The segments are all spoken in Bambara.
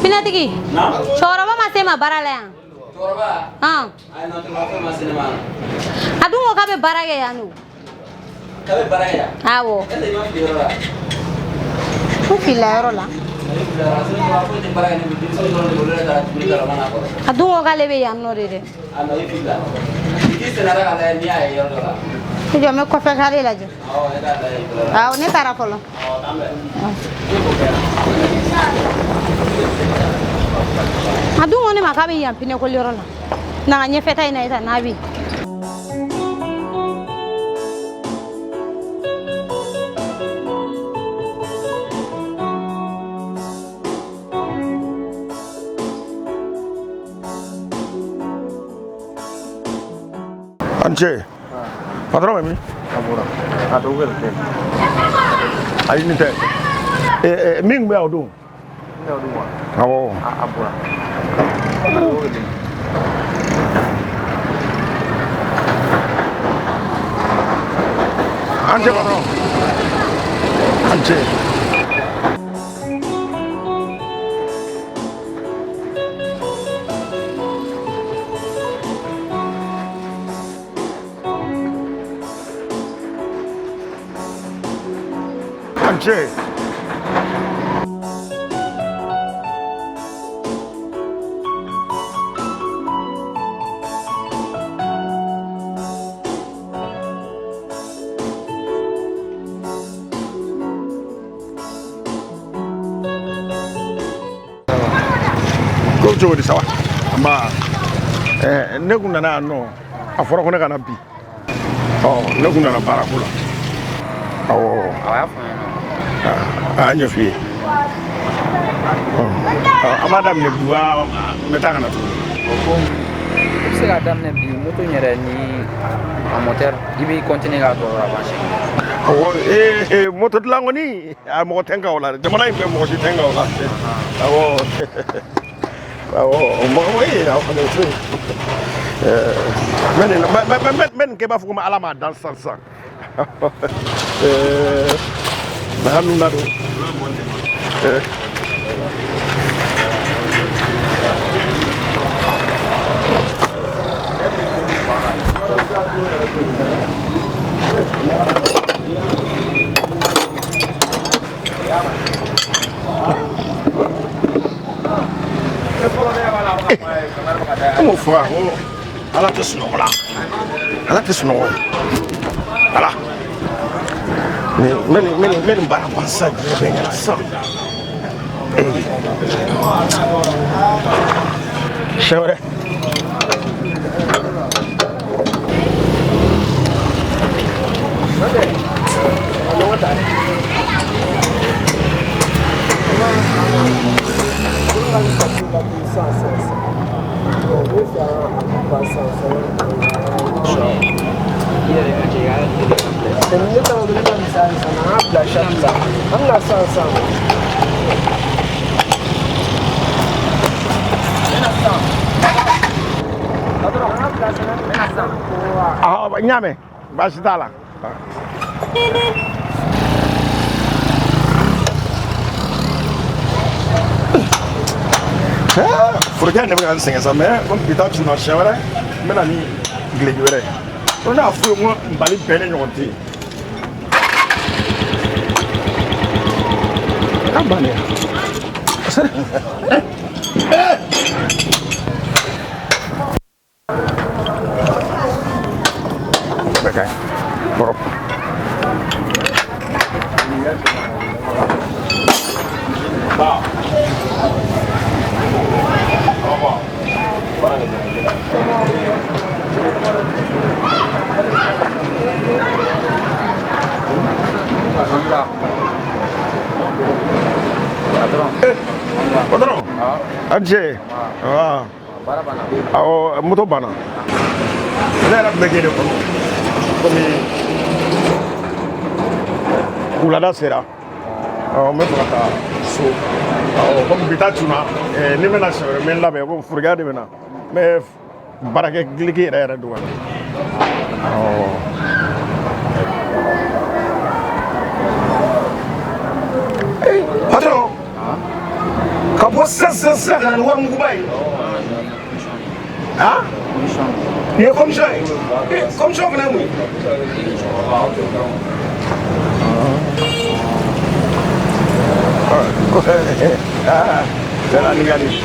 Pinɛtigi, cɛkɔrɔba ma se ma baara la yan. Cɛkɔrɔba? Han. Ayi, non, cɛkɔrɔba foyi ma se ne ma. A dun ko k'a bɛ baara kɛ yan nɔ. K'a bɛ baara kɛ yan? Awɔ. Est ce que i ma fili yɔrɔ la? N filila yɔrɔ la. A i filila yɔrɔ la. Cɛkɔrɔba foyi tɛ baara kɛ ne bolo, denmisɛnnin dɔrɔn de bolo, ne yɛrɛ taara dumuni kɛ yɔrɔ ma na kɔrɔ. A dun ko k'ale bɛ yan nɔ de dɛ. Ah non, i filila. I k'i senna k'a lajɛ n'i y'a ye yɔrɔ dɔ la. I jɔ, n bɛ kɔfɛ kare lajɛ. Awɔ, ne k'a lajɛ i bolo la. Awɔ, ne taara fɔlɔ. Awɔ, k'an bɛn. A dun ko ne ma k'a bɛ yan pinɛkoli yɔrɔ la. Na ka ɲɛfɛta in na yen n'a bɛ yen. A ni ce. Patron bɛ min? A bɔra. A dɔw bɛ tɛ. Ayi, nin tɛ. Min tun bɛ yan o don? Ne y'o dun wa? Awɔ. A bɔra. A dɔw bɛ ten. A ni ce patron. A ni ce. A ni ce. Ko cogo di, ça va? Nba. Ne kun nana yan nɔ, a fɔra ko ne ka na bi. Ɔ, ne kun nana baarako la. Awɔ. A y'a fɔ n ɲɛna. A y'a ɲɛf'i ye. Ɔ, an b'a daminɛ bi wa n bɛ taa ka na tuguni? O ko i bɛ se k'a daminɛ bi, moto in yɛrɛ ni a moteur, i b'i continuer k'a tɔ avancer. Awɔ, moto dilan kɔni, a mɔgɔ tɛ n kan o la dɛ. Jamana in bɛɛ, mɔgɔ si tɛ n kan o la. Awɔ. Awɔ, mɔgɔ aw fana o to yen. N bɛ nin n bɛ n bɛ nin kɛ i b'a fɔ ko Ala m'a dan sisan sisan. Daga ninnu na don. An m'o fɔ ko Ala tɛ sunɔgɔ la. Ala tɛ sunɔgɔ. Ala. N bɛ nin n bɛ nin n bɛ nin baara ban sisan, diɲɛ bɛɛ ɲɛna sisan. Siɲɛ wɛrɛ. Ah, n y'a mɛn, baasi t'a la. Forokɛ ne bɛ ka n sɛgɛn sa, mais komi bi ta cunna, siɲɛ wɛrɛ n bɛ na ni gileki wɛrɛ ye. Ko ne y'a f'u ye ko Mali bɛɛ ne ɲɔgɔn tɛ yen. K'a bannen. Bɛɛ ka ɲi. Kɔrɔ. Patron. A ni ce. Ah. Awɔ, moto banna. Ne yɛrɛ tun bɛ k'e de kɔnɔ. Komi wulada sera. Awɔ, n bɛ fɛ ka taa so. Awɔ, komi bi ta cunna, ni n bɛna siɲɛ wɛrɛ, n bɛ n labɛn komi forokɛya de bɛ na. N bɛ baarakɛ gileki yɛrɛ yɛrɛ don ka na. Awɔ. Patron. Ka bɔ sisan sisan ka na ni wari muguba ye. Ah? Nin ye commission ye. Commission fana ye mun ye? Ah, jala ni ka di.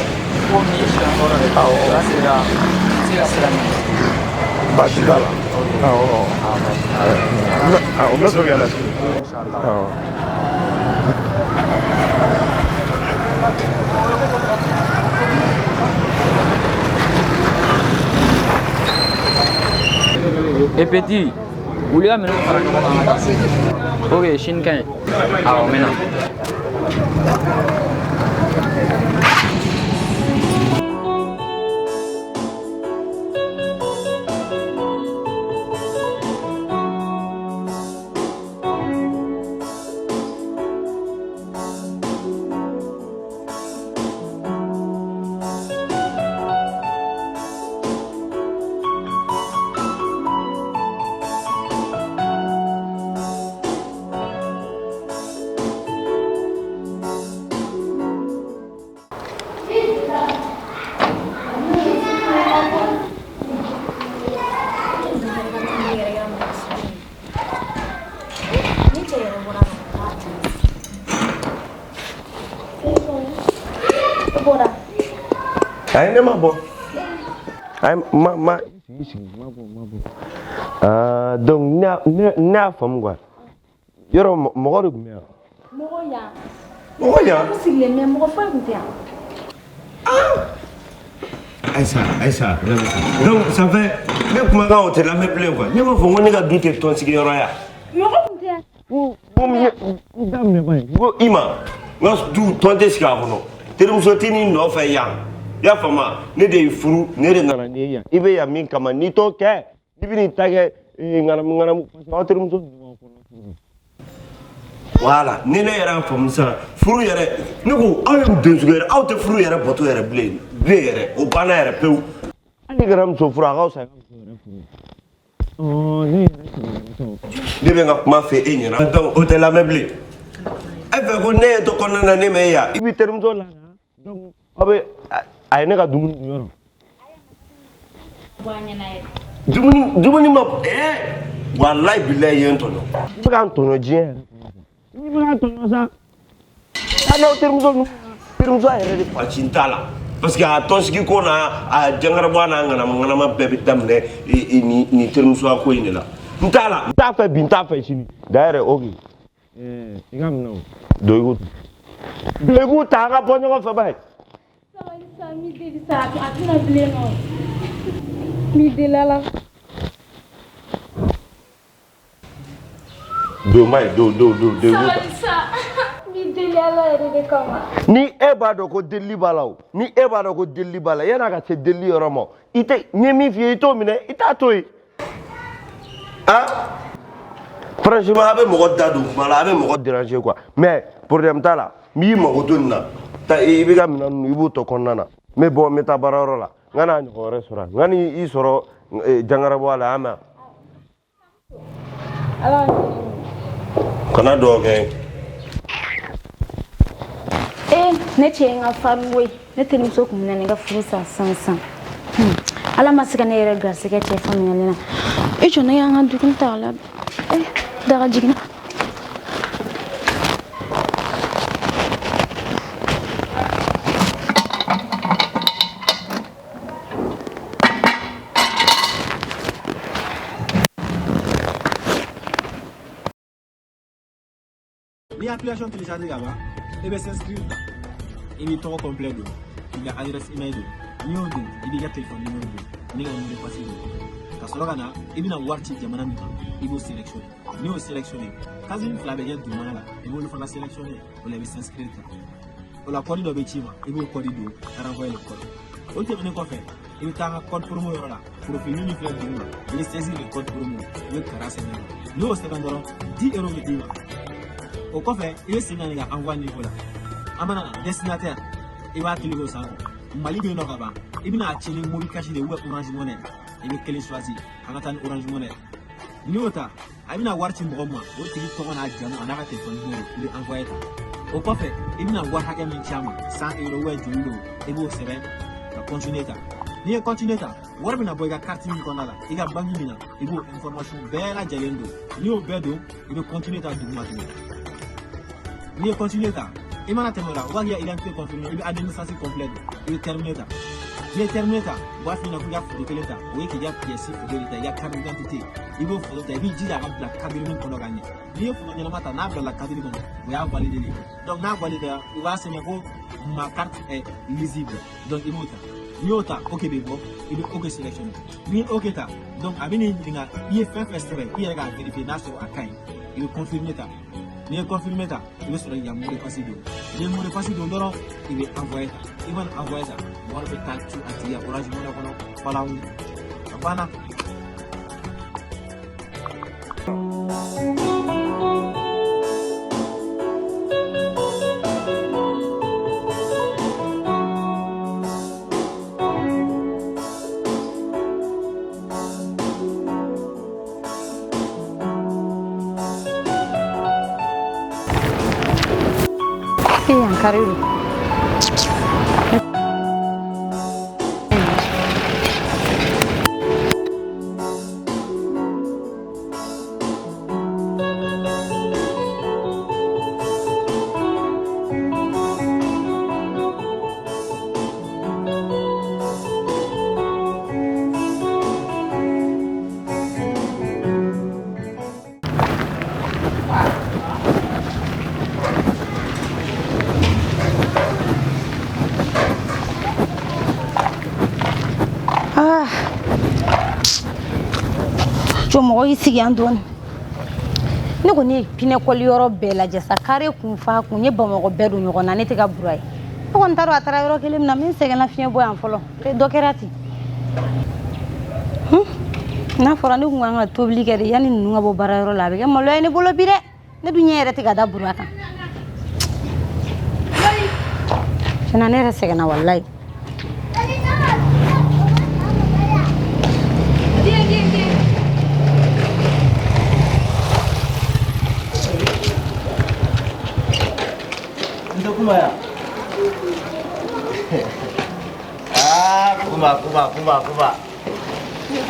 Awɔ. Baasi t'a la. Awɔ. Awɔ, n bɛ sɔrɔ k'i lasigi. Awɔ. Et petit, wuli ka minɛnw fara ɲɔgɔn kan ka taa. Ok, sini ka ɲi. Awɔ, n bɛ na. Ayi, ne ma bɔ. Ayi, ma sigi ma bɔ ma bɔ. Ah, donc ne y'a faamu quoi. Yɔrɔ mɔgɔ de tun bɛ yan. Mɔgɔ yan. Mɔgɔ yan? N sigilen bɛ, mɔgɔ foyi tun tɛ yan. Ayisa, Ayisa, donc ça fait ne kumakan o tɛ lamɛn bilen quoi. Ne b'a fɔ ko ne ka du tɛ tɔn sigiyɔrɔ ya. Mɔgɔ tun tɛ yan. Ko n daminɛ ba ye. N ko i ma, n ka du tɔn tɛ sigi a kɔnɔ. Terimuso tɛ n'i nɔfɛ yan. I y'a faamu wa? Ne de y'i furu, ne de nana n'i ye yan. I bɛ yan min kama, n'i t'o kɛ, n'i bɛ n'i ta kɛ ŋanamu ŋanamu, parce que aw terimuso ninnu b'aw kɔnɔ. Voilà, ni ne yɛrɛ y'a faamu sisan, furu yɛrɛ, ne ko aw ye donsogo yɛrɛ, aw tɛ furu yɛrɛ bato yɛrɛ bilen, bilen yɛrɛ, o banna yɛrɛ pewu. Hali n'i kɛra muso furu, a ka fisa i ka muso yɛrɛ furu. Ne yɛrɛ ne bɛ n ka kuma fɛ e ɲɛna, donc o tɛ lamɛn bilen. E fɛ ko ne ye to kɔnɔna na, ne ma e yan, i b'i terimuso la, donc aw bɛ a ye ne ka dumuni dun yɔrɔ. Dumuni ma walayi bilayi ye n tɔɲɔ. I bɛ ka n tɔɲɔ diɲɛ yɛrɛ kɔnɔ. I bɛ ka n tɔɲɔ sa. A n'aw terimuso ninnu, terimuso yɛrɛ de fa ci n t'a la. Parce que a tɔnsigi ko n'a a jankarabɔ n'a ŋanamu ŋanama bɛɛ bɛ daminɛ nin terimusoya ko in de la. N t'a la. N t'a fɛ bi, n t'a fɛ sini. D'ailleurs, ok. I ka minɛ o. Don i k'u don i k'u ta, an ka bɔ ɲɔgɔn fɛ ba ye. Sabali sa, n b'i deli sa, a tɛna bilen nɔ. N b'i deli Ala. Don ba ye, don don don don i k'u ta. Sabali sa, n b'i deli Ala yɛrɛ de kama. Ni e b'a dɔn ko delili b'a la o, ni e b'a dɔn ko delili b'a la, yan'a ka se delili yɔrɔ ma, i tɛ n ye min f'i ye, i t'o minɛ, i t'a to yen. Ah, franchement, a bɛ mɔgɔ da don kuma la, a bɛ mɔgɔ déranger quoi. Mais problème t'a la, n b'i mago to nin na. Ta i b'i ka minɛn ninnu, i b'u to kɔnɔna na. N bɛ bɔ, n bɛ taa baarayɔrɔ la. N ka n'a ɲɔgɔn wɛrɛ sɔrɔ yan. N ka n'i sɔrɔ jankarabɔ a la, an mɛn. Kana dɔw kɛ. Ne cɛ ye n ka farin koyi. Ne terimuso tun bɛna ne ka furu sa sisan sisan. Ala ma se ka ne yɛrɛ garisɛgɛ cɛ faamuyali na. I jɔ ne y'an ka dumuni ta la. Daga jiginna. N'i ye application télécharger ka ban, i bɛ s'inscrire ta. I b'i tɔgɔ complet don, i ka adresse email don. N'i y'o don, i b'i ka téléphone numéro don, n'i ka mot de passe don. Ka sɔrɔ ka na, i bɛna wari ci jamana min kan, i b'o sélectionner. N'i y'o sélectionner, case fila bɛ kɛ dugumana la, i b'olu fana sélectionner, o la i bɛ s'inscrire ta. O la code dɔ bɛ ci i ma, i b'o code don, ka renvoyer le code. O tɛmɛnen kɔfɛ, i bɛ taa an ka code promo yɔrɔ la, profil min filɛ duguma, i bɛ saisir le code promo, i bɛ kara sɛbɛn. N'i y'o sɛbɛn dɔrɔn, 10 euros bɛ d'i ma. O kɔfɛ, i bɛ segin ka na i ka envoi niveau la. An mana na destinataire, i b'a cliquer o sanfɛ. Mali bɛ yen nɔ ka ban, i bɛna a ci ni mobile cash de ye ou bien Orange Money. I bɛ kelen choisir, an ka taa ni Orange Money. N'i y'o ta, a bɛna wari ci mɔgɔ min ma, o tigi tɔgɔ n'a jamu a n'a ka téléphone numéro, i bɛ envoyer ta. O kɔfɛ, i bɛna wari hakɛ min ci a ma, 100 euro ou joli don, i b'o sɛbɛn ka continuer ta. N'i ye continuer ta, wari bɛna bɔ i ka carte min kɔnɔna la, i ka banque min na, i b'o information bɛɛ lajɛlen don. N'i y'o bɛɛ don, i bɛ continuer ta duguma tuguni. N'i ye continuer ta, i mana tɛmɛ o la, u b'a k'i ka identité confirmer, i bɛ année de naissance complet don, i bɛ terminer ta. N'i ye terminer ta, u b'a f'i ɲɛna k'i ka photo kelen ta, o ye k'i ka pièce photo de ta, i ka carte d'identité, i b'o photo ta, i b'i jija a ka bila cadre min kɔnɔ ka ɲɛ. N'i ye photo ɲɛnama ta, n'a bilala cadre kɔnɔ, o y'a validé de. Donc n'a validé, u b'a sɛbɛn ko ma carte est lisible. Donc i b'o ta. N'i y'o ta, OK bɛ bɔ, i bɛ OK sélectionner. N'i ye OK ta, donc a bɛ n'i ɲininka i ye fɛn fɛn sɛbɛn, i yɛrɛ k'a vérifier n'a sɔrɔ a ka ɲi, i bɛ confirmer ta. N'i ye confirmer ta, i bɛ sɔrɔ k'i ka mot de passe don. N'i ye mot de passe don dɔrɔn, i bɛ envoyer ta. I mana envoyer ta, wari bɛ taa ci a tigi ka Orange Money kɔnɔ falawu, a banna. Yan kari don. Ah. Jɔ, mɔgɔ y'i sigi yan dɔɔni. Ne kɔni ye pinɛ kɔli yɔrɔ bɛɛ lajɛ sa, kare kun fa kun ye Bamakɔ bɛɛ don ɲɔgɔn na, ne tɛ ka Bura ye. Ne kɔni t'a dɔn a taara yɔrɔ kelen min na. N bɛ n sɛgɛnna fiɲɛ bɔ yan fɔlɔ. Dɔ kɛra ten. N'a fɔra ne kun kan ka tobili kɛ de yanni ninnu ka bɔ baarayɔrɔ la, a bɛ kɛ maloya ye ne bolo bi dɛ. Ne dun ɲɛ yɛrɛ tɛ ka da Bura kan. Tiɲɛna, ne yɛrɛ sɛgɛnna walayi. N tɛ kuma yan. Aa, kuma kuma kuma kuma.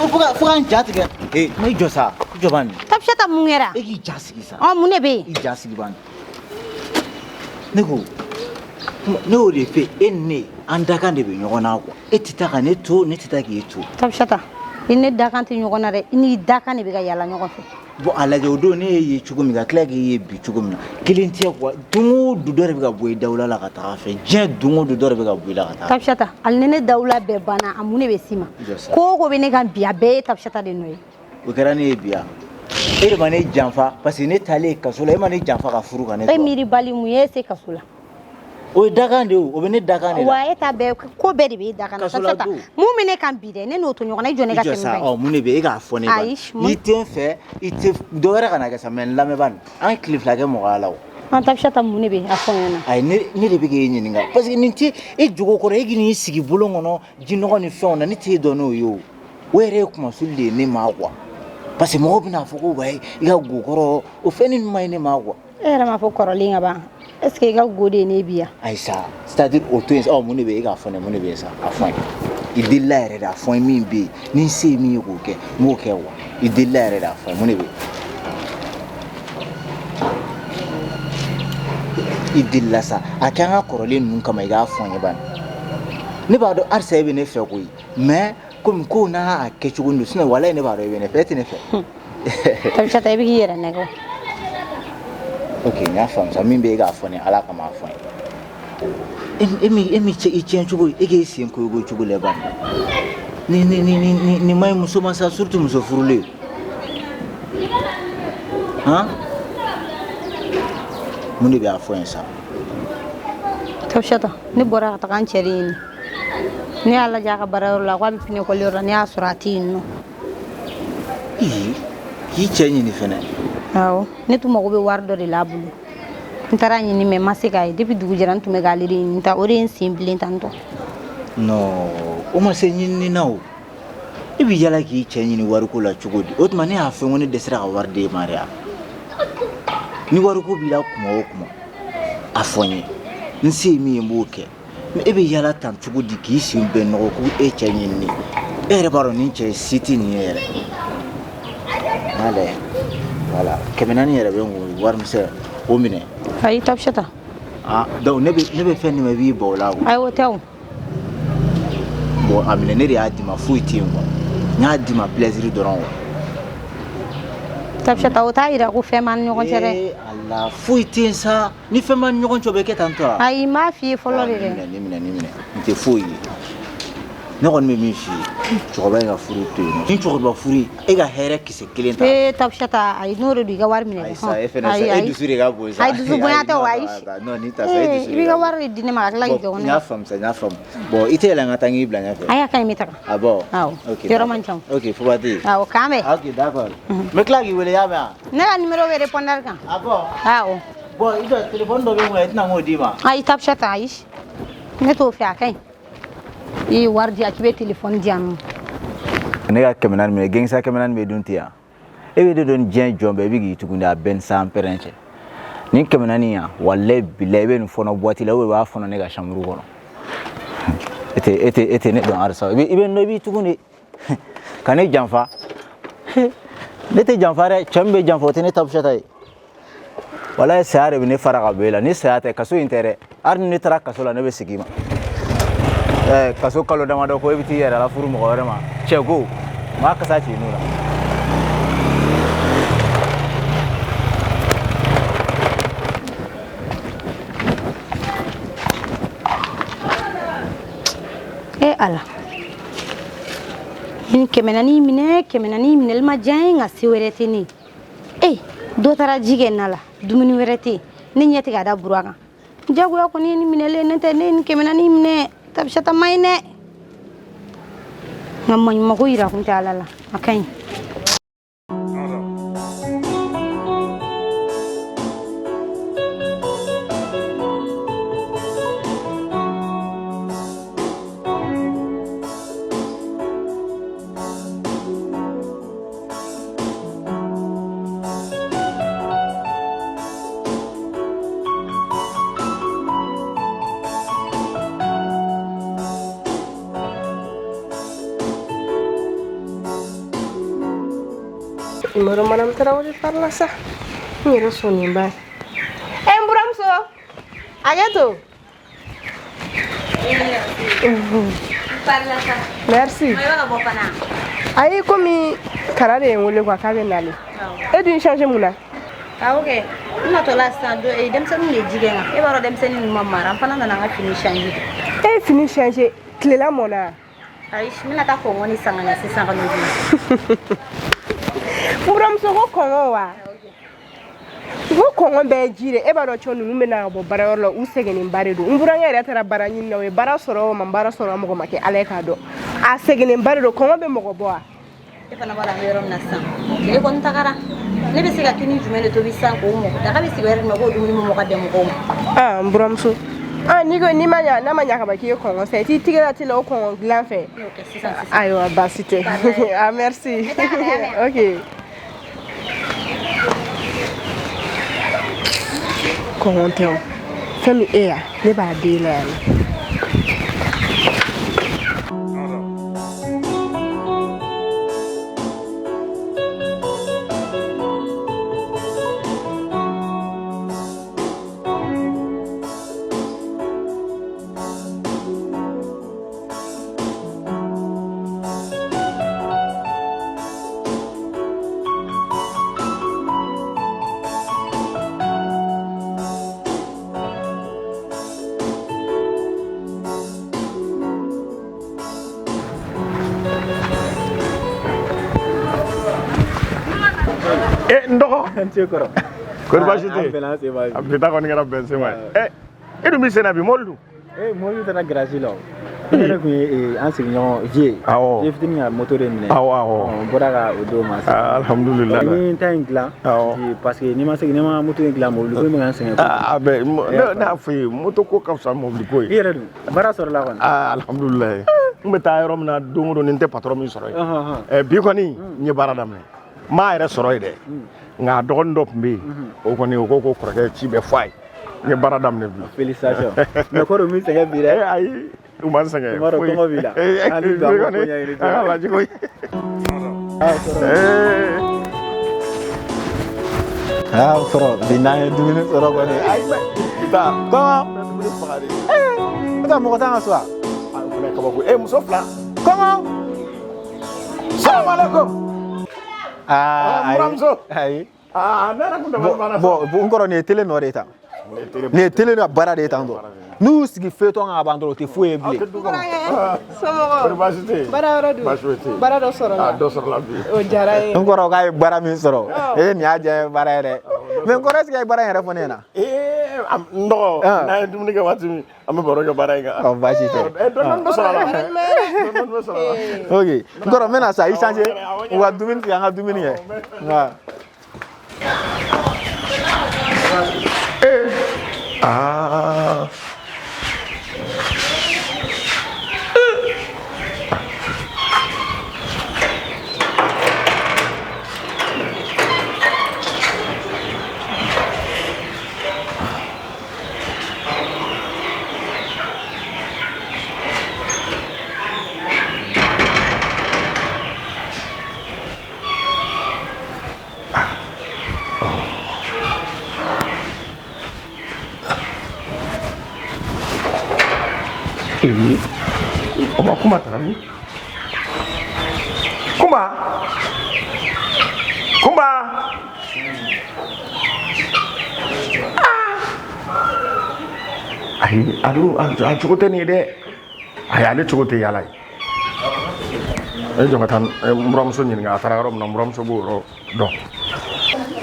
Fo ka n ja tigɛ. Ee, ma i jɔ sa, i jɔ bani. Tabisata, mun kɛra? E k'i ja sigi sa. Ɔ, mun de bɛ yen? I ja sigi bani. Ne ko, ne y'o de fɛ, e ni ne, an dakan de bɛ ɲɔgɔn na quoi. E tɛ taa ka ne to, ne tɛ taa k'e to. Tabisata, i ni ne dakan tɛ ɲɔgɔn na dɛ, i n'i dakan de bɛ ka yala ɲɔgɔn fɛ. Bon, a lajɛ, o don ne y'e ye cogo min, ka tila k'e ye bi cogo min na, kelen tɛ quoi. Don o don, dɔ de bɛ ka bɔ i dawula la ka taga fɛ. Diɲɛ don o don, dɔ de bɛ ka bɔ i la ka taa. Tabisata, hali ni ne dawula bɛɛ banna, a mun de bɛ s'i ma? Jɔ sa. Ko o ko bɛ ne kan bi, a bɛɛ ye Tabisata de nɔ ye. O kɛra ne ye bi yan. E de ma ne janfa parce que ne taalen kaso la, e ma ne janfa ka furu ka ne E to wa? Miiri bali, mun ye se kaso la? O ye dakan de ye o, o bɛ ne dakan de la. Wa e ta bɛɛ, ko bɛɛ de bɛ e dakan na. Kaso la Tabisata, don. mun bɛ ne kan bi dɛ, ne n'o to ɲɔgɔn na. I jɔ ne I ka jɔ tɛmɛ sa. ba ye. Ɔ, mun de bɛ yen? E k'a fɔ ne ba. Ayi. N'i tɛ n fɛ, i tɛ dɔ wɛrɛ kana kɛ sa, mais n lamɛn bani. An ye tile 2 kɛ mɔgɔya la o. An Tabisata, mun de bɛ yen? A fɔ n ɲɛna. Ayi, ne de bɛ k'e ɲininka parce que nin tɛ e jogo kɔrɔ, e k'i n'i sigi bulon kɔnɔ jinɔgɔ ni fɛnw na, ne t'e dɔn n'o ye o. O yɛrɛ ye kumasuli de ye ne ma quoi. Parce que mɔgɔw bɛna fɔ ko wayi, i ka go kɔrɔ, o fɛn ninnu ma ɲi ne ma quoi. E yɛrɛ m'a fɔ kɔrɔlen ka ban, est ce que i ka go de ye ne bi yan? Ayi sa, c'est à dire o to yen sa. Ɔ, mun de bɛ yen? E k'a fɔ ne, mun de bɛ yen sa? A fɔ n ye. I delila yɛrɛ de, a fɔ n ye min bɛ yen. Ni n se ye min ye k'o kɛ, n b'o kɛ wa. I delila yɛrɛ de, a fɔ n ye mun de bɛ yen. I delila sa, a kɛ an ka kɔrɔlen ninnu kama, i k'a fɔ n ye bani. Ne b'a dɔn halisa e bɛ ne fɛ koyi, mais komi kow n'a kɛcogo don, sinon walayi ne b'a dɔn e bɛ ne fɛ, e tɛ ne fɛ. Tabisata, i bɛ k'i yɛrɛ nɛgɛ. Ok, n y'a faamu sa. Min bɛ e k'a fɔ ne, Ala kama, a fɔ n ye. E mi cɛ i tiɲɛ cogo, e k'e sen ko cogo lɛ bani. Ni ma ɲi muso ma sa, surtout muso furulen han. Mun de bɛ a fɔ n ye sa? Tabisata, ne bɔra ka taga n cɛ de ɲini. Ne y'a lajɛ a ka baarayɔrɔ la, k'a bɛ pinɛ kɔliyɔrɔ la, ne y'a sɔrɔ a tɛ yen nɔ. Ii, k'i cɛ ɲini fɛnɛ? Awɔ, ne tun mago bɛ wari dɔ de la a bolo. N taara ɲini, mais n ma se k'a ye. Depuis dugu jɛra, n tun bɛ k'ale de ɲini ta, o de ye n sen bilen tan tɔ. Non, o ma se ɲinini na o. E bɛ yala k'i cɛ ɲini wariko la cogo di? O tuma ne y'a fɔ ko ne dɛsɛra ka wari d'e ma de wa? Ni wariko b'i la kuma o kuma, A fɔ n ye, n se ye min ye, n b'o kɛ. Mais e bɛ yala tan cogo di k'i sen bɛɛ nɔgɔ ko e cɛ ɲinini? E yɛrɛ b'a dɔn nin cɛ si tɛ nin ye yɛrɛ. N y'a lajɛ, voilà, 400 yɛrɛ bɛ n kun, warimisɛn, o minɛ. Ayi, Tabisata. Ah, donc ne bɛ fɛn d'i ma, i b'i ban o la o? Ayi, o tɛ o. Bon, a minɛ, ne de y'a d'i ma, foyi tɛ yen quoi, n y'a d'i ma plaisir dɔrɔn quoi. Tabisata, o t'a yira ko fɛn b'an ni ɲɔgɔn cɛ dɛ. Ee Ala, foyi tɛ yen sa. Ni fɛn b'an ni ɲɔgɔn cɛ, o bɛ kɛ tan tɔ wa? Ayi, n b'a f'i ye fɔlɔ de dɛ. Nin minɛ, nin minɛ, nin minɛ, nin tɛ foyi ye. Ne kɔni bɛ min f'i ye, cɛkɔrɔba in ka furu to yen nɔ. Ni cɛkɔrɔba furu, e ka hɛrɛ kisɛ kelen ta. Ee Tabisata, ayi, n'o de don, i ka wari minɛ dɛ. Ayi sa, e fɛnɛ sa, e dusu de ka bon sa. Ayi, dusu bonya tɛ o, ayi. Non, nin ta sa, e dusu I de b'i ka ka bon. wari de di ne ma ka tila k'i jɔ ko Bon, ne n y'a faamu sa, n y'a faamu. Bon, i tɛ yɛlɛ n ka taa n k'i bila ɲɛfɛ. Ayi, a ka ɲi, n bɛ taga. Ah bon? Awɔ. Ok. Yɔrɔ man jan. Ok, foba tɛ yen. Awɔ, k'an bɛn. Ok, d'accord. N bɛ tila k'i wele, i y'a mɛn wa? Ne ka numéro bɛ répondeur kan. Ah bon? Awɔ. Bon, i jɔ, téléphone dɔ bɛ n kun, i tɛna n k'o d'i ma? Ayi Tabisata, ayi, ne t'o fɛ, a ka ɲi. I ye wari di yan k'i bɛ téléphone di yan nɔ. Ne ka 400 minɛ, gengisa 400 bɛ dun ten yan. E bɛ de dɔn diɲɛ jɔn bɛɛ, i bɛ k'i tugun de, a bɛɛ ni san pɛrɛn cɛ. Nin 400 yan, walayi bilayi, i bɛ nin fɔnɔ boîte la, ou bien i b'a fɔnɔ ne ka chambre kɔnɔ. E tɛ ne dɔn halisa. I bɛ nɔ, i b'i tugun de ka ne janfa. Ne tɛ janfa dɛ, cɛ min bɛ janfa, o tɛ ne Tabisata ye. Walayi, saya de bɛ ne fara ka bɔ e la. Ni saya tɛ, kaso in tɛ dɛ. Hali ni ne taara kaso la, ne bɛ segin i ma. Ɛɛ, kaso kalo damadɔ ko e bɛ t'i yɛrɛ la furu mɔgɔ wɛrɛ ma, cɛ ko n b'a kasa ci i nun na. E Ala, nin 400 minɛ, 400 minɛli ma diya n ye, nka se wɛrɛ tɛ ne ye. E dɔ taara ji kɛ na la, dumuni wɛrɛ tɛ yen, ne ɲɛ tɛ ka da bura kan. Jagoya kɔni ye nin minɛlen, ne tɛ ne ye nin 400 minɛ. Tabisata ma ɲi dɛ, nka maɲumako yira kun tɛ Ala la, a ka ɲi. Imaro madame Tarawele parla sa. N yɛrɛ sɔnnen ba ye. E n buramuso, hakɛ to. Merci. Ayi, komi Kara de ye n wele quoi, k'a bɛ nalen. E dun y'i changer mun na? Awɔ kɛ, n natɔla sisan, denmisɛnninw de ji kɛ n kan. E b'a dɔn denmisɛnnin ninnu ma mara, n fana nana n ka fini changer. E ye fini changer, tilela mɔna? Ayi, n bɛna taa kɔngɔ ni san ka na sisan ka n'o dun. N buramuso, ko kɔngɔ wa? N ko kɔngɔ bɛɛ ye ji de. E b'a dɔn cɔ ninnu bɛ na ka bɔ baarayɔrɔ la, u sɛgɛnnenba de don. N burankɛ yɛrɛ taara baara ɲini na, o ye baara sɔrɔ o ma baara sɔrɔ, mɔgɔ ma kɛ Ala ye k'a dɔn. A sɛgɛnnenba de don, kɔngɔ bɛ mɔgɔ bɔ wa? E fana b'a dɔn an bɛ yɔrɔ min na sisan, tile kɔni tagara. Ne bɛ se ka tuni jumɛn de tobi sisan k'o mɔ? Daga bɛ sigi yɔrɔ min na, k'o dumuni bɛ mɔ ka bɛn mɔgɔw ma. Ah, n buramuso. Ah, n'i ko n'i ma ɲa, n'a ma ɲa ka ban k'i ye kɔngɔ san, i t'i tigɛ la teliya o kɔngɔ dilan fɛ. Ne y'o kɛ sisan sisan. Ayiwa, baasi tɛ. Ah, merci. Ok. Kɔngɔ tɛ o. Fɛn min e ya, ne b'a den la yan nɔ. E n dɔgɔ. N ce kɔrɔ. Kɔri baasi tɛ An bɛnna an sen ma. A bi ta kɔni kɛra bɛn sen ma ye. Ɛ, e dun b'i sen na bi, mobili dun? Eh, mobili taara garage la o. Ne yɛrɛ kun ye an sigiɲɔgɔn Vie. Awɔ. Vie fitinin ka moto de minɛ. Awɔ, awɔ. N bɔra ka o d'o ma sisan. Ah, alhamdulillah. Ni n ta in dilan. Awɔ. Parce que n'i ma se, n'i ma moto in dilan, mobili ko in bɛ ka n sɛgɛn. Ah, bɛ ne y'a fɔ i ye, moto ko ka fisa mobili ko ye. I yɛrɛ dun, baara sɔrɔla kɔni? Ah, alhamdulillah. N bɛ taa yɔrɔ min na don o don, ni n tɛ patron min sɔrɔ yen. Ɛ, bi kɔni n ye baara daminɛ. N m'a yɛrɛ sɔrɔ yen dɛ. Nka a dɔgɔnin dɔ tun bɛ yen. O kɔni, o ko ko kɔrɔkɛ ci bɛ fɔ a ye. N ye baara daminɛ bi. Félicitations. Mais kɔrɔ min sɛgɛn bi dɛ. Eh, ayi, u ma n sɛgɛn. I b'a dɔn kɔngɔ b'i la. An ni don an ka ko ɲɛɲini. An ka lajɛ koyi. Ah, kɔrɔ. Eh. Ah, kɔrɔ bi n'an ye dumuni sɔrɔ kɔni. Ayi, mais taa. Kɔngɔ. N bɛ dumuni faga de. E ka mɔgɔ t'an ka so wa? Ah, o fana ye kabako ye. Eh, muso fila. Kɔngɔ. Salamu alaikum. Ah, ayi. Buramuso. Ayi. Ah, ne yɛrɛ kun dabali banna. Bon, n kɔrɔ nin ye télé nɔ de ye tan. Nin ye télé nɔ baara de ye tan tɔ. N'u y'u sigi feuilleton kan ka ban dɔrɔn u tɛ foyi ye Aw tɛ bilen. du kɔnɔ. Somɔgɔw? Kɔri baasi tɛ yen? Baara yɔrɔ dun? Baasi foyi tɛ yen. Baara dɔ sɔrɔla? Ah, dɔ sɔrɔla bi. O diyara n ye. N kɔrɔ k'a ye baara min sɔrɔ. Ee nin y'a diya n ye baara ye dɛ. Mais n kɔrɔ est-ce que a ye baara in yɛrɛ fɔ ne ɲɛna? Ee, n dɔgɔ, Ah. n'an ye dumuni kɛ waati min, an bɛ baro kɛ baara in kan. Ɔ baasi tɛ. Eh, dɔɔni dɔɔni bɛ sɔrɔ a la. Dɔɔni dɔɔni bɛ sɔrɔ a la. Ok, n kɔrɔ n bɛna sa i changer u ka dumuni sigi an ka dumuni kɛ. Nka. Ah. Ee, o ma kuma taara min? Kunba! Kunba! Ah! Ayi, a dun a cogo tɛ nin ye dɛ. Ayi, ale cogo tɛ yala ye. E jɔ ka taa n buramuso ɲininka a taara yɔrɔ min na, n buramuso b'o yɔrɔ dɔn.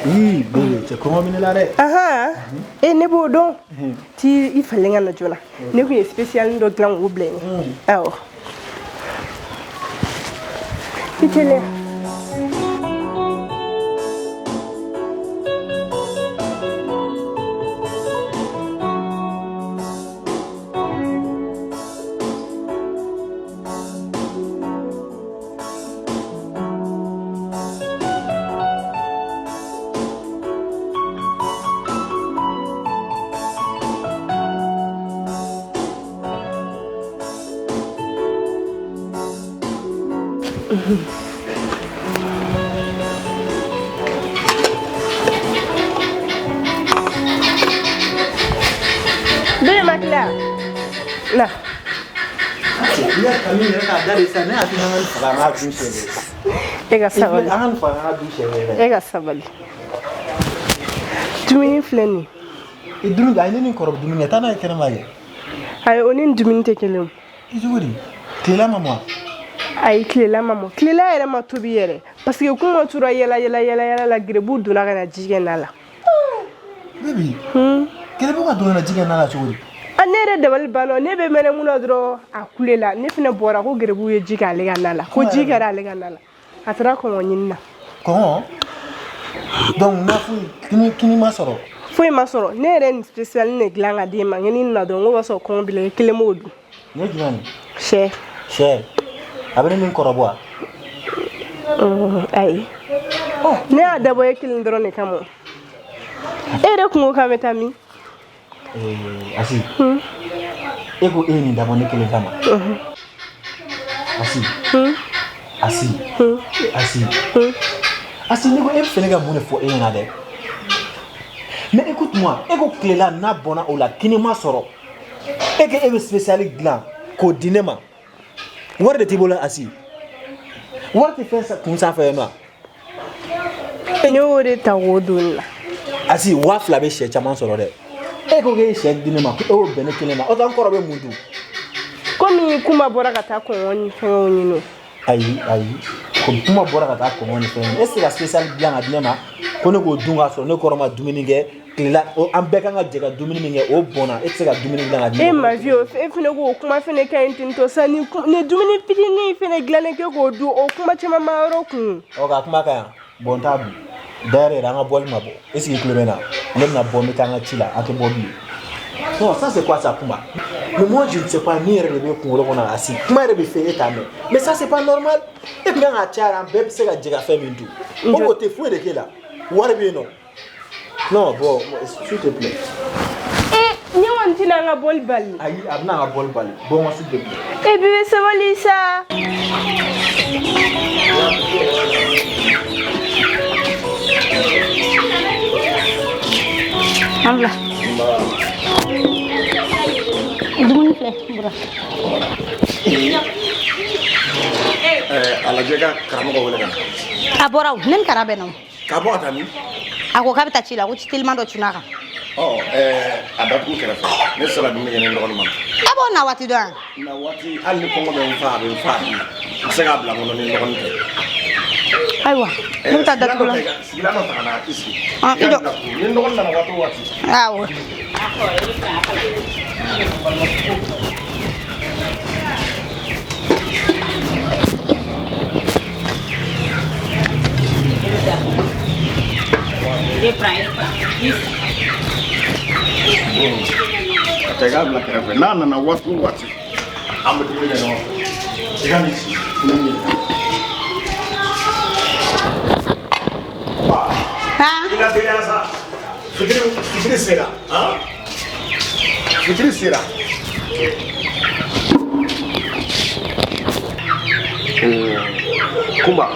Ii bebe cɛ kɔngɔ bɛ ne la dɛ. Ahan, e ne b'o dɔn. Ti i falen ka na joona. Ne kun ye spécial dɔ dilan k'o bila yen. Awɔ. I teliya. Bébé ma tila. Na. I y'a kanu yɛrɛ k'a da de sisan ne hakili an ka nin faga an k'a dun siɲɛ kelen. E ka sabali. An ka nin faga an k'a dun siɲɛ kelen. E ka sabali. Dumuni filɛ nin ye. I dumuni ayi ne ni kɔrɔ bɛ dumuni kɛ taa n'a ye kɛnɛma kɛ. Ayi o ni nin dumuni tɛ kelen ye. I cogo di? Tilela ma mɔ? Ayi tilela ma mɔ. Tilela yɛrɛ ma tobi yɛrɛ. Parce que kuma tora yala yala yala yala la gerebuw donna ka na ji kɛ na la. Baby. Gerebu ka don ka na ji kɛ na la cogo di? A ne yɛrɛ dabali banna ne bɛ mɛnɛ mun na dɔrɔn a kulela ne fɛnɛ bɔra ko gerebuw ye ji k'ale ka na la ko ji kɛra ale ka na la a taara kɔngɔ ɲini na. Kɔngɔ? Donc na foyi kini kini ma sɔrɔ. Foyi ma sɔrɔ ne yɛrɛ nin spécial ne dilan ka d'e ma n ko n'i nana dɔrɔn n ko b'a sɔrɔ kɔngɔ b'i la i kelen b'o dun. Nin ye jumɛn ye? Sɛ. Sɛ. A bɛ ne ni n kɔrɔ bɔ wa? Ayi. Ne y'a dabɔ e kelen dɔrɔn de kama. E yɛrɛ kun ko k'an bɛ taa min? Ee Asi. E ko e ye nin dabɔ ne kelen kama. Asi. Asi. Asi. Asi ne ko e bɛ fɛ ne ka mun de fɔ e ɲɛna dɛ? Mais écoute-moi, e ko tilela n'a bɔnna o la kini ma sɔrɔ. E ko e bɛ spécial dilan k'o di ne ma. Wari de t'i bolo Asi. Wari tɛ fɛn kun sanfɛ yen nɔ. Ne y'o de ta k'o don ne la. Asi 2000 bɛ sɛ caman sɔrɔ dɛ. E ko k'e ye sɛ di ne ma ko e y'o bɛn ne kelen ma o tɛ n kɔrɔ bɛ mun dun? Komi kuma bɔra ka taa kɔngɔ ni fɛngɛw ɲini. Ayi ayi komi kuma bɔra ka taa kɔngɔ ni fɛn ɲini e tɛ se ka spécial dilan ka di ne ma ko ne k'o dun k'a sɔrɔ ne kɔrɔ ma dumuni kɛ tilela an bɛɛ kan ka jɛ ka dumuni min kɛ o bɔnna e tɛ se ka dumuni dilan ka di ne ma. E ma vie o e fɛnɛ k'o kuma fɛnɛ ka ɲi ten tɔ sa ni dumuni fitinin fɛnɛ dilannen kɛ k'o dun o kuma caman ma yɔrɔ kun. Ɔ ka kuma ka yan bon n t'a dun d'ailleurs yɛrɛ an ka bɔli ma bɔ est ce que i tulo bɛ n na ne bɛna bɔ n bɛ taa n ka ci la an tɛ bɔ bilen. Non, ça c'est quoi ça, Kumba? Mais moi je ne sais pas, ni yɛrɛ de bɛ kunkolo kɔnɔ a si kuma yɛrɛ bɛ fɛ e t'a mɛn. Mais ça c'est pas normal. E tun kan k'a caya an bɛɛ bɛ se ka jɛ ka fɛn min dun. O tɛ foyi de k'e la. Wari bɛ yen nɔ. Non, bon, s'il te plaît. kɔni tɛna an ka bɔli bali. Ayi, a bɛna an ka bɔli bali. Bɔ n ka s'il te plaît. E bébé, sabali sa. An bila. Dumuni filɛ, Bura. A lajɛ ka karamɔgɔ wele ka na. A bɔra o, ne ni Kara bɛnna o. K'a bɔ ka taa min? A ko k'a bɛ taa ci la, ko ci teliman dɔ cunna a kan. Ɔ, a datugu kɛrɛfɛ, ne sera dumuni kɛ ni n dɔgɔnin ma. E b'o na waati dɔn yan? Na waati, hali ni kɔngɔ bɛ n fa, a bɛ n fa bi, n tɛ se k'a bila n kɔnɔ ni n dɔgɔnin tɛ. Ayiwa, ne bɛ taa datugu la. Sigilan dɔ ta ka na i sigi. Ah, i jɔ. Ni n dɔgɔnin nana waati o waati. Awɔ. A ta, i k'a bila kɛrɛfɛ, n'a nana waati o waati, an bɛ dumuni kɛ ɲɔgɔn fɛ. I ka n'i sigi ne ɲininka. Han? I ka teliya sa, fitiri fitiri sera. Han, fitiri sera. Kunba.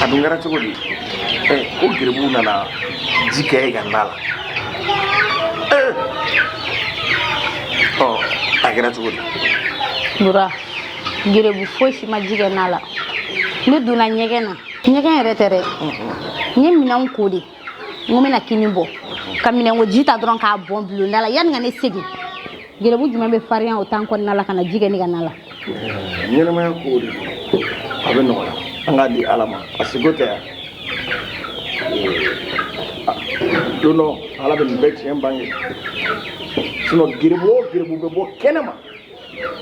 A dun kɛra cogo di? Ko geribuw nana ji kɛ e ka na la. Ɔ, a kɛra cogo di? Bura, gerebu fosi ma ji kɛ na la. Ne donna ɲɛgɛn na. Ɲɛgɛn yɛrɛ tɛ dɛ. N ye minɛnw ko de. N ko n bɛna kini bɔ. Ka minɛnko ji ta dɔrɔn k'a bɔn bulonda la. Yanni ka ne segin, gerebu jumɛn bɛ farinya o temps kɔnɔna la ka na ji kɛ ne ka na la? Ɲɛnɛmaya ko de don, a bɛ nɔgɔya, an k'a di Ala ma, a seko tɛ yan. Don dɔ, Ala bɛ nin bɛɛ tiɲɛ bange. Sinon gerebu o gerebu bɛ bɔ kɛnɛ ma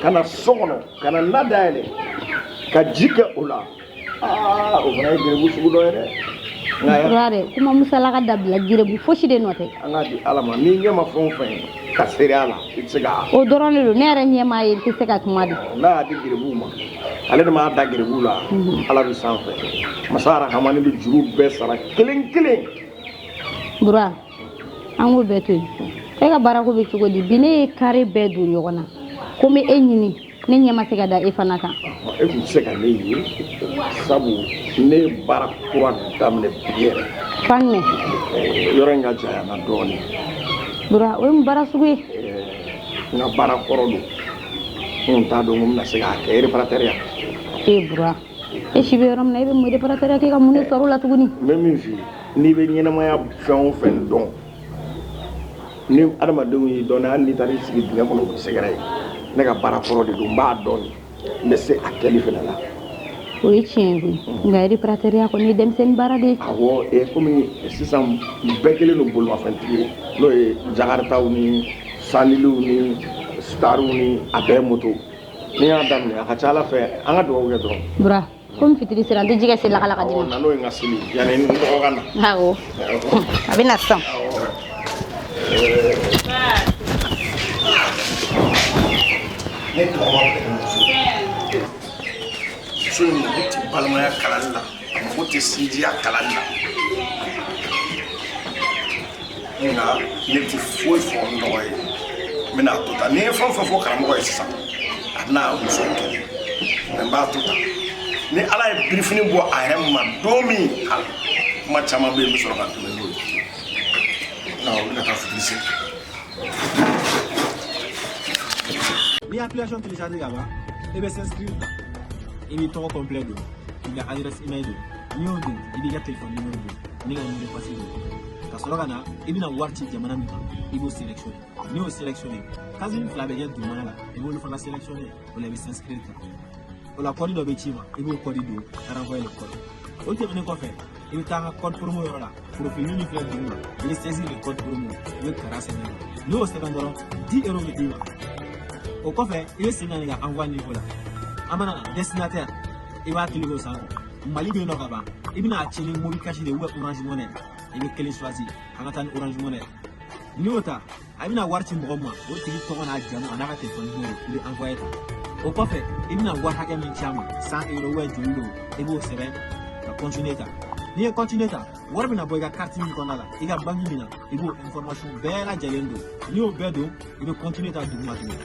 ka na so kɔnɔ, ka na na dayɛlɛ ka ji kɛ o la, aa, o fana ye gerebu sugu dɔ ye dɛ. Nka Bura dɛ, kuma musalaka dabila, gerebu fosi de nɔ tɛ. An k'a di Ala ma. N'i ɲɛ ma fɛn o fɛn ye ka seereya la, i tɛ se ka. O dɔrɔn de don, ne yɛrɛ ɲɛ m'a ye, n tɛ se ka kuma de. N'a y'a di gerebuw ma, ale de m'a da gerebuw la. Ala bɛ sanfɛ, masa Arahamani bɛ juru bɛɛ sara kelen kelen. Bura, an k'o bɛɛ to yen. E ka baarako bɛ cogo di? Bi ne ye kare bɛɛ don ɲɔgɔn na ko n bɛ e ɲini, ne ɲɛ ma se ka da e fana kan. E tun tɛ se ka ne ye, sabu ne ye baara kura daminɛ bi yɛrɛ. Fan jumɛn? Yɔrɔ in ka jan yan na dɔɔnin. Bura, o ye mun baara sugu ye? N ka baara kɔrɔ don, n kun t'a dɔn ko n bɛna se k'a kɛ, réparateur ya. E Bura, e si bɛ yɔrɔ min na, e bɛ mun réparateur kɛ ka mun de sɔrɔ o la tuguni? N bɛ min f'i ye, n'i bɛ ɲɛnamaya fɛn o fɛn dɔn, ni adamadenw y'i dɔn, hali n'i taara i sigi dingɛ kɔnɔ, u bɛ sɛgɛrɛ ye. Ne ka baara kɔrɔ de don, n b'a dɔn, n bɛ se a kɛli fana la. O ye tiɲɛ ye koyi, nka réparateur ya kɔni ye denmisɛnnin baara de ye. Awɔ, komi sisan bɛɛ kɛlen don bolimafɛntigi ye, n'o ye jakaritaw ni saniliw ni stariw ni a bɛɛ moto. Ni y'a daminɛ, a ka ca Ala fɛ, an ka dugawu kɛ dɔrɔn. Bura, komi fitiri sera, n tɛ ji kɛ selilaka la ka d'i ma. Na n'o ye, n ka seli yanni n dɔgɔ ka na. Awɔ, a bɛ na sisan. Ne tɔgɔ ma bɛn muso muso in mago tɛ balimaya kalali la, a mago tɛ sinjiya kalali la, nka ne tɛ foyi fɔ n dɔgɔ ye. N bɛna a to tan, ni n ye fɛn o fɛn fɔ karamɔgɔ ye sisan, a bɛna muso kɛlɛ, mɛ n b'a to tan. Ni Ala ye birifini bɔ a yɛrɛ ma don min, kuma caman bɛ yen, n bɛ sɔrɔ ka tɛmɛ n'o ye. Nka olu ka taa fitiri seli. N'i ye application télécharger ka ban, i bɛ s'inscrire ta, i b'i tɔgɔ complet don, i ka adresse email don. N'i y'o don, i b'i ka téléphone numéro don n'i ka mot de passe don, ka sɔrɔ ka na. I bɛna wari ci jamana min kan, i b'o sélectionner. N'i y'o sélectionner, case fila bɛ kɛ dugumana la, i b'olu fana sélectionner. O la, i bɛ s'inscrire ta. O la, code dɔ bɛ ci i ma, i b'o code don, renvoyer le code. O tɛmɛnen kɔfɛ, i bɛ taa an ka code promo yɔrɔ la, profil min filɛ duguma, i bɛ saisir le code promo, i bɛ Kara sɛbɛn. N'i y'o sɛbɛn dɔrɔn, 10 euros bɛ d'i ma. O kɔfɛ, i bɛ segin ka na i ka envoi niveau la. An mana destinataire, i b'a cliquer o sanfɛ. Mali bɛ yen nɔ ka ban. I bɛna a ci ni Mobile Cash de ou Orange Money, i bɛ kelen choisi. An ka taa ni Orange Money. N'i y'o ta, a bɛna wari ci mɔgɔ min ma, o tigi tɔgɔ n'a jamu a n'a ka téléphone numéro, i bɛ envoyer ta. O kɔfɛ, i bɛna wari hakɛ min ci a ma, 100 euros ou joli don, i b'o sɛbɛn ka continuer ta. N'i ye continuer ta, wari bɛna bɔ i ka carte min kɔnɔna la, i ka banque min na, i b'o information bɛɛ lajɛlen don. N'i y'o bɛɛ don, i bɛ continuer ta duguma tuguni.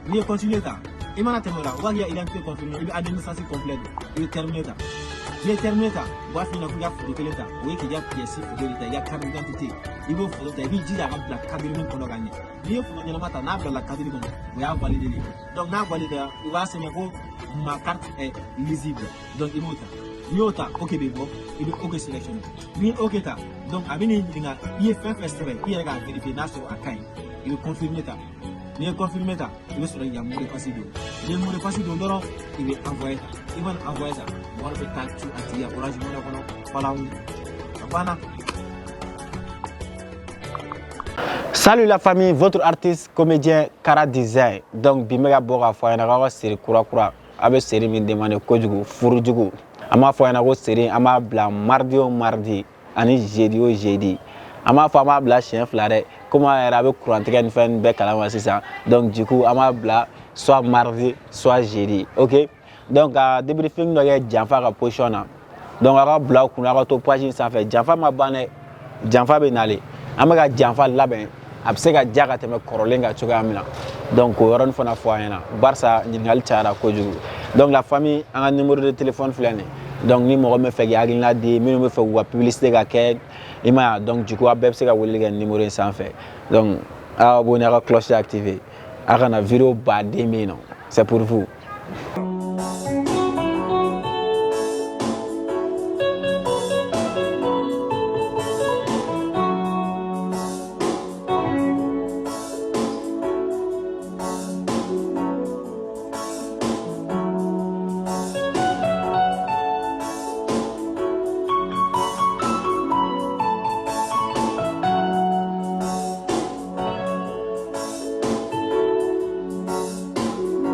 N'i ye continuer ta, i mana tɛmɛ o la, u b'a k'i ka identité confirmer, i bɛ année de naissance complet don, i bɛ terminer ta. N'i ye terminer ta, u b'a f'i ɲɛna k'i ka photo kelen ta, o ye k'i ka pièce photo de ta, i ka carte d'identité, i b'o photo ta, i b'i jija a ka bila cadre min kɔnɔ ka ɲɛ. N'i ye photo ɲɛnama ta, n'a bilala cadre kɔnɔ, o y'a validé de ye. Donc n'a validé, u b'a sɛbɛn ko ma carte est lisible. Donc i b'o ta. N'i y'o ta, OK bɛ bɔ, i bɛ OK sélectionner. N'i ye OK ta, donc a bɛ n'i ɲininka i ye fɛn fɛn sɛbɛn, i yɛrɛ k'a vérifier n'a sɔrɔ a ka ɲi, i bɛ confirmer ta. N'i ye confirmer ta, i bɛ sɔrɔ k'i ka mot de passe don. N'i ye mot de passe don dɔrɔn, i bɛ envoyer ta. I mana envoyer ta, wari bɛ taa ci a tigi ka Orange Money kɔnɔ falawu, a banna. Salut la famille, votre artiste comédien Kara Design. Donc bi n bɛ ka bɔ k'a fɔ a ɲɛna k'aw ka série kura kura, a bɛ série min demandé kojugu, furujugu. An b'a fɔ a ɲɛna ko série, an b'a bila mardi o mardi ani jeudi o jeudi. An b'a fɔ an b'a bila siɲɛ fila dɛ, komi an yɛrɛ a bɛ kurantigɛ ni fɛn ninnu bɛɛ kalama sisan. Donc du coup an b'a bila soit mardi soit jeudi, ok. Donc ka débriefing dɔ kɛ janfa ka position na. Donc aw ka bila aw kunna, aw ka to page in sanfɛ. Janfa ma ban dɛ, janfa bɛ nalen. An bɛ ka janfa labɛn, a bɛ se ka diya ka tɛmɛ kɔrɔlen kan cogoya min na. Donc k'o yɔrɔnin fana fɔ an ɲɛna, barisa ɲininkali cayara kojugu. Donc la famille, an ka numéro de téléphone filɛ nin ye. Donc ni mɔgɔ min bɛ fɛ k'i hakilina di, minnu bɛ fɛ k'u ka publicité ka kɛ, i ma ye. Donc du coup aw bɛɛ bɛ se ka weleli kɛ numéro in sanfɛ. Donc aw abonné, aw ka cloche activé, a kana vidéo baden bɛ yen nɔ, c'est pour vous.